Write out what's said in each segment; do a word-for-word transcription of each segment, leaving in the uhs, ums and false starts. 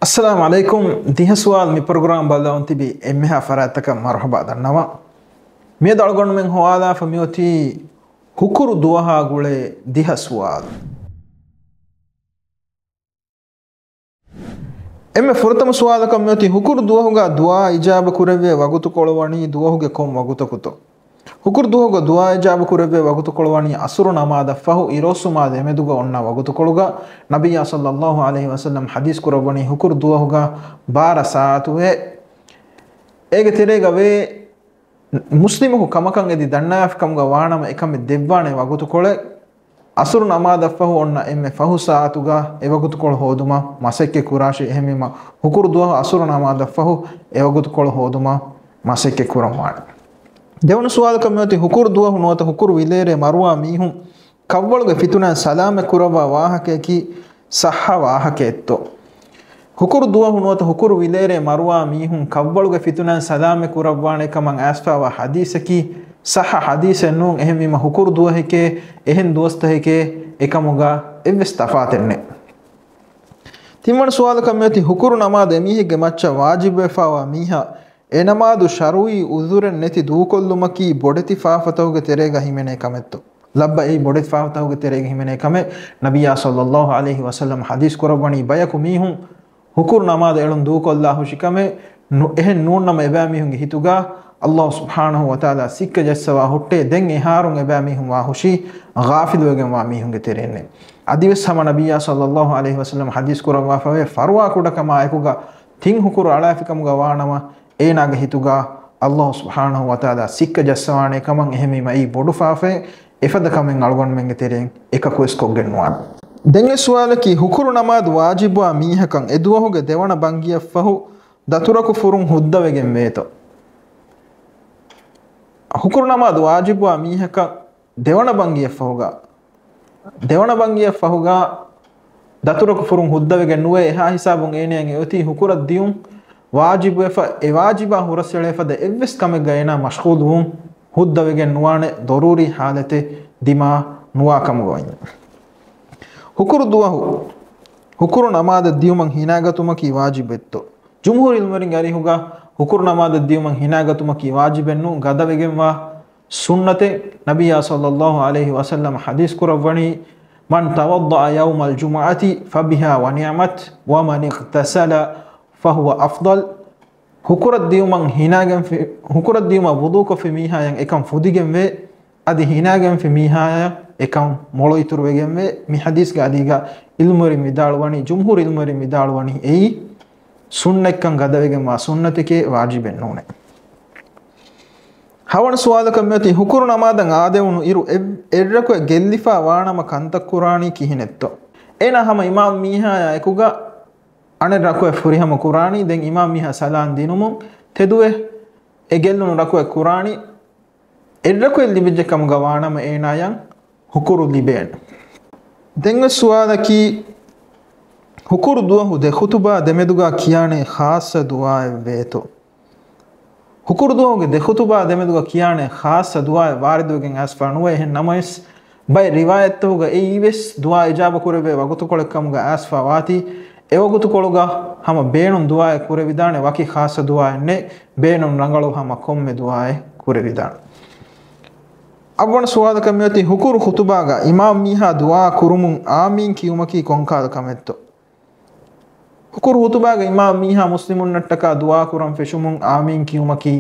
އައްސަލާމު ޢަލައިކުމް. ދިހަ ސުވާލު މި ޕްރޮގްރާމް ބައްލަވަން ތިބި އެންމެހާ ފަރާތްތަކަށް މަރުޙަބާ ދަންނަވަން. މިއަދު އަޅުގަނޑުމެން ހޮވާލާފަ މިއޮތީ ހުކުރު ދުވަހާ ގުޅޭ ދިހަ ސުވާލު. އެންމެ ފުރަތަމަ ސުވާލަކަށް މިއޮތީ ހުކުރު ދުވަހުގަ ދުޢާ އިޖާބަ ކުރެވޭ ވަގުތުކޮޅު ވަނީ ދުވަހުގެ ކޮން ވަގުތަކުތޯ؟ ހުކުރު ދުވަހުގަ ދުޢާ އިޖާބަ ކުރެވޭ ވަގުތުކޮޅު ވަނީ ޢަޞުރު ނަމާދަށް ފަހު އިރުއޮއްސުމާ ދެމެދުގަ އޮންނަ ވަގުތުކޮޅުގަ. ނަބިއްޔާ ޞައްލައްލާހު ޢަލައިހި ވަސައްލަމް ޙަދީޘް ކުރައްވަނީ ހުކުރު ދުވަހުގަ ބާރަ ސާޢަތު ވޭ. އޭގެ ތެރޭގަ ވޭ މުސްލިމަކު ކަމަކަށް އެދި ދަންނާފި ކަމުގަ ވާނަމަ އެކަމެއް ދެއްވާނެ ވަގުތުކޮޅެއް ޢަޞުރު ނަމާދަށްފަހު އޮންނަ އެންމެ ފަހު ސާޢަތުގަ އެވަގުތުކޮޅު ހޯދުމަށް މަސައްކަތް ކުރާށި. އެހެންވީމަ ހުކުރު ދުވަހު ޢަޞުރު ނަމާދަށްފަހު އެވަގުތުކޮޅު ހޯދުމަށް މަސައްކަތް ކުރަންވާނެ. ދެވަނަ ސުވާލަކަށް މިއޮތީ ހުކުރު ދުވަހު ނުވަތަ ހުކުރު ވިލޭރޭ މަރުވާ މީހުން ކަށްވަޅުގެ ފިތުނައިން ސަލާމަތް ކުރައްވާ ވާހަކަޔަކީ ޞައްޙަ ވާހަކައެއްތޯ؟ ހުކުރު ދުވަހު ނުވަތަ ހުކުރު ވިލޭރޭ މަރުވާ މީހުން ކަށްވަޅުގެ ފިތުނައިން ސަލާމަތް ކުރައްވާނެ ކަމަށް އައިސްފާވާ ޙަދީޘަކީ ޞައްޙަ ޙަދީޘެއް ނޫން. އެހެންވީމަ ހުކުރު ދުވަހެކޭ އެހެން ދުވަސްތަކެކޭ އެކަމުގަ އެއްވެސް ތަފާތެއް ނެތް. ތިންވަނަ ސުވާލަކަށް މިއޮތީ ހުކުރު ނަމާދު އެމީހެއްގެ މައްޗަށް ވާޖިބުވެފާވާ މީހާ އެ ނަމާދު ޝަރުޢީ ޢުޛުރެއް ނެތި ދޫކޮށްލުމަކީ ބޮޑެތި ފާފަތަކުގެ ތެރޭގަ ހިމެނޭ ކަމެއްތޯ؟ ލައްބަ އެއީ ބޮޑެތި ފާފަތަކުގެ ތެރޭގަ ހިމެނޭ ކަމެއް. ނަބިއްޔާ ޞައްލައްލާހު ޢަލައިހި ވަސައްލަމް ޙަދީޘް ކުރައްވަނީ ބަޔަކު މީހުން ހުކުރު ނަމާދު އެޅުން ދޫކޮށްލާ ހުށި ކަމެއް ނު-، އެހެން ނޫންނަމަ އެބައިމީހުންގެ ހިތުގަ ﷲ ސުބްޙާނަހޫ ވަތަޢާލާ ސިއްކަ ޖައްސަވާ ހުއްޓޭ. ދެން އެހާރުން އެބައިމީހުން ވާ ހުށީ ޣާފިލުވެގެންވާ މީހުންގެ ތެރެއިންނޭ. އަދިވެސް ހަމަ ނަބިއްޔާ ޞައްލައްލާހު ޢަލައިހި ވަސައްލަމް ޙަދީޘް ކުރައްވާފަވޭ ފަރުވާ ކުޑަކަމާއެކުގަ ތިން ހުކުރު އަޅާފިކަމުގަ ވާނަމަ އޭނާގެ ހިތުގަ ﷲ ސުބްޙާނަހޫ ވަތަޢާލާ ސިއްކަ ޖައްސަވާނެ ކަމަށް. އެހެންވީމަ އެއީ ބޮޑު ފާފައެއް. އެފަދަ ކަމެއް އަޅުގަނޑުމެންގެ ތެރެއިން އެކަކުވެސް ކޮށްގެން ނުވާނެ. ދެން އެއް ސުވާލަކީ ހުކުރު ނަމާދު ވާޖިބުވާ މީހަކަށް އެ ދުވަހުގެ ދެވަނަ ބަންގިއަށްފަހު ދަތުރަކު ފުރުން ހުއްދަވެގެން ވޭތޯ؟ ހުކުރު ނަމާދު ވާޖިބުވާ މީހަކަށް ދެވަނަ ބަންގިއަށްފަހުގަ، ދެވަނަ ބަންގިއަށްފަހުގަ ދަތުރަކު ފުރުން ހުއްދަވެގެން ނުވޭ. އެހާ ހިސާބުން އޭނައަށް އެއޮތީ ހުކުރަށް ދިޔުން ވާޖިބުވެފަ، އެ ވާޖިބާ ހުރަސްއެޅޭ ފަދަ އެއްވެސް ކަމެއްގަ އޭނާ މަޝްޣޫލުވުން ހުއްދަވެގެން ނުވާނެ، ޟަރޫރީ ޙާލަތެއް ދިމާ ނުވާ ކަމުގަ ވަންޏާ. ހުކުރު ދުވަހު ހުކުރު ނަމާދަށް ދިޔުމަށް ހިނާގަތުމަކީ ވާޖިބެއްތޯ؟ ޖުމްހޫރު ޢިލްމުވެރިންގެ އަރިހުގަ ހުކުރު ނަމާދަށް ދިޔުމަށް ހިނާގަތުމަކީ ވާޖިބެއް ނޫން، ގަދަވެގެންވާ ސުންނަތެއް. ނަބިއްޔާ ޞައްލައްލާހު ޢަލައިހި ވަސައްލަމަ ޙަދީޘް ކުރައްވަނީ، من توضأ يوم الجمعة فبها ونعمت، ومن اغتسل فهو أفضل. ހުކުރަށް ދިޔުމަށް ހިނާގެންފި-، ހުކުރަށް ދިޔުމަށް ވުޟޫކޮށްފި މީހާޔަށް އެކަން ފުދިގެންވޭ، އަދި ހިނާގެންފި މީހާޔަށް އެކަން މޮޅު އިތުރުވެގެންވޭ. މި ޙަދީޘްގެ އަދީގަ ޢިލްމުވެރިން ވިދާޅުވަނީ، ޖުމްހޫރު ޢިލްމުވެރިން ވިދާޅުވަނީ އެއީ ސުންނަތްކަން ގަދަވެގެންވާ ސުންނަތެކޭ، ވާޖިބެއް ނޫނޭ. ހަވަނަ ސުވާލަކަށް މިއޮތީ ހުކުރު ނަމާދަށް އާދެވުނު އިރު އެއް-، އެއްރަކުއެއް ގެއްލިފާ ވާނަމަ ކަންތައް ކުރާނީ ކިހިނެއްތޯ؟ އޭނާ ހަމަ އިމާމް މީހާޔާ އެކުގަ އަނެއް ރަކުއެއް ފުރިހަމަ ކުރާނީ. ދެން އިމާމް މީހާ ސަލާން ދިނުމުން ތެދުވެ އެ ގެއްލުނު ރަކުއެއް ކުރާނީ. އެއްރަކުއެއް ލިބިއްޖެ ކަމުގަ ވާނަމަ އޭނާޔަށް ހުކުރު ލިބޭނެ. ދެން އެއް ސުވާލަކީ، ހުކުރު ދުވަހު ދެ ޚުތުބާ ދެމެދުގަ ކިޔާނެ ޚާއްޞަ ދުޢާއެއް ވޭތޯ؟ ހުކުރު ދުވަހުގެ ދެ ޚުތުބާ ދެމެދުގަ ކިޔާނެ ޚާއްޞަ ދުޢާއެއް ވާރިދުވެގެން އައިސްފާ ނުވޭ. އެހެން ނަމަވެސް، ބައެއް ރިވާޔަތްތަކުގަ އެއީވެސް ދުޢާ އިޖާބަ ކުރެވޭ ވަގުތުކޮޅެއް ކަމުގަ އައިސްފާ ވާތީ، އެވަގުތުކޮޅުގަ ހަމަ ބޭނުން ދުޢާއެއް ކުރެވިދާނެ، ވަކި ޚާއްޞަ ދުޢާއެއް ނެތް، ބޭނުން ރަނގަޅު ހަމަ ކޮންމެ ދުޢާއެއް ކުރެވިދާނެ. އަށްވަނަ ސުވާލަކަށް މިއޮތީ، ހުކުރު ޚުތުބާގަ އިމާމް މީހާ ދުޢާ ކުރުމުން އާމީން ކިޔުމަކީ ކޮންކަހަލަ ކަމެއްތޯ؟ ހުކުރު ޚުތުބާގަ އިމާމް މީހާ މުސްލިމުންނަށްޓަކާ ދުޢާ ކުރަން ފެށުމުން އާމީން ކިޔުމަކީ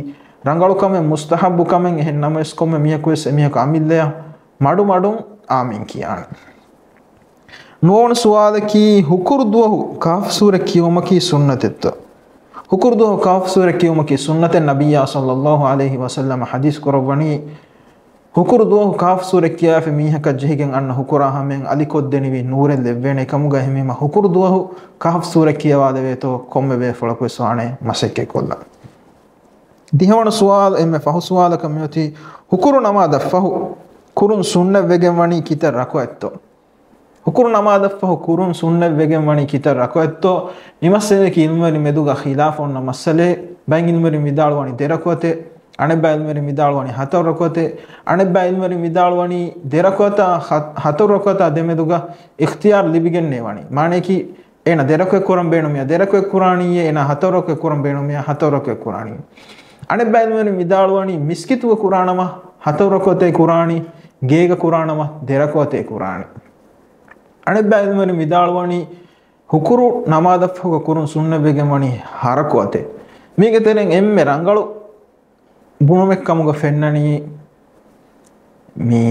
ރަނގަޅު ކަމެއް، މުސްތަޙައްބު ކަމެއް. އެހެން ނަމަވެސް، ކޮންމެ މީހަކުވެސް އެމީހަކު އަމިއްލަޔަށް މަޑުމަޑުން އާމީން ކިޔާނެ. ނުވަވަނަ ސުވާލަކީ، ހުކުރު ދުވަހު ކަހްފު ސޫރަ ކިޔުމަކީ ސުންނަތެއްތޯ؟ ހުކުރު ދުވަހު ކަހްފު ސޫރަ ކިޔުމަކީ ސުންނަތެއް، ނަބިއްޔާ ޞައްލައްލާހު ޢަލައިހި ވަސައްލަމަ ޙަދީޘް ކުރައްވަނީ، ހުކުރު ދުވަހު ކަހްފު ސޫރަ ކިޔާފި މީހަކަށް ޖެހިގެން އަންނަ ހުކުރާ ހަމައިން އަލިކޮށްދެނިވި ނޫރެއް ލެއްވޭނެ ކަމުގަ. އެހެންވީމަ، ހުކުރު ދުވަހު ކަހްފު ސޫރަ ކިޔަވާލެވޭތޯ، ކޮންމެ ބޭފުޅަކުވެސް ވާނެ މަސައްކަތްކޮށްލަން. ދިހަވަނަ ސުވާލު، އެންމެ ފަހު ސުވާލަކަށް މިއޮތީ، ހުކުރު ނަމާދަށް ފަހު ކުރުން ސުންނަތްވެގެން ވަނީ ކިތައް ރަކުޢަތްތޯ؟ ހުކުރު ނަމާދަށްފަހު ކުރުން ސުންނަތްވެގެން ވަނީ ކިތައް ރަކުޢަތްތޯ؟ މި މައްސަލަޔަކީ ޢިލްމުވެރިން މެދުގަ ޚިލާފު އޮންނަ މައްސަލައެއް. ބައެއް ޢިލްމުވެރިން ވިދާޅުވަނީ ދެ ރަކުޢަތެއް، އަނެއްބައި ޢިލްމުވެރިން ވިދާޅުވަނީ ހަތަރު ރަކުޢަތެއް، އަނެއްބައި ޢިލްމުވެރިން ވިދާޅުވަނީ ދެ ރަކުޢަތާ ހަ-، ހަތަރު ރަކުޢަތާ ދެމެދުގަ އިޚްތިޔާރު ލިބިގެންނޭ ވަނީ. މާނަޔަކީ، އޭނަ ދެރަކުއެއް ކުރަން ބޭނުމިޔާ ދެރަކުއެއް ކުރާނީއޭ، އޭނަ ހަތަރު ރަކުއެއް ކުރަން ބޭނުމިޔާ ހަތަރު ރަކުއެއް ކުރާނީ. އަނެއްބައި އިލްމުވެރިން ވިދާޅުވަނީ މިސްކިތުގަ ކުރާނަމަ ހަތަރު ރަކުއަތޭ ކުރާނީ، ގޭގަ ކުރާނަމަ ދެރަކުއަތޭ ކުރާނީ. އަނެއްބައި އިލްމުވެރިން ވިދާޅުވަނީ ހުކުރު ނަމާދަށްފަހުގަ ކުރުން ސުންނަތްވެގެން ވަނީ ހަ ރަކުއަތޭ. މީގެ ތެރެއިން އެންމެ ރަނގަޅު ބުނުމެއްކަމުގަ ފެންނަނީ، މި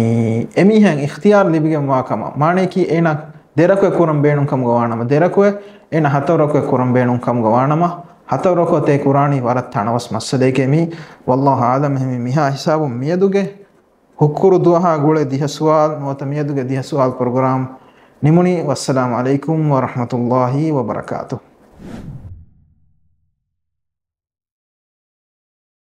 އެމީހައިން އިޚްތިޔާރު ލިބިގެންވާ ކަމަށް. މާނަޔަކީ އޭނާ ދެރަކުއެއް ކުރަން ބޭނުން ކަމުގަ ވާނަމަ ދެރަކުއެއް، އޭނާ ހަތަރު ރަކުއެއް ކުރަން ބޭނުން ކަމުގަ ވާނަމަ ހަތަރު ރަކުއަތޭ ކުރާނީ. ވަރަށް ތަނަވަސް މައްސަލައެކޭ މީ. ވައްލާހު އަޢުލަމް. އެހެންވެ މިހާ ހިސާބުން މިއަދުގެ ހުކުރު ދުވަހާ ގުޅޭ ދިހަ ސުވާލު ނުވަތަ މިއަދުގެ ދިހަ ސުވާލު ޕްރޮގްރާމް ނިމުނީ. ވައްސަލާމު ޢަލައިކުމް ވަރަޙްމަތުﷲި ވަބަރަކާތުހު.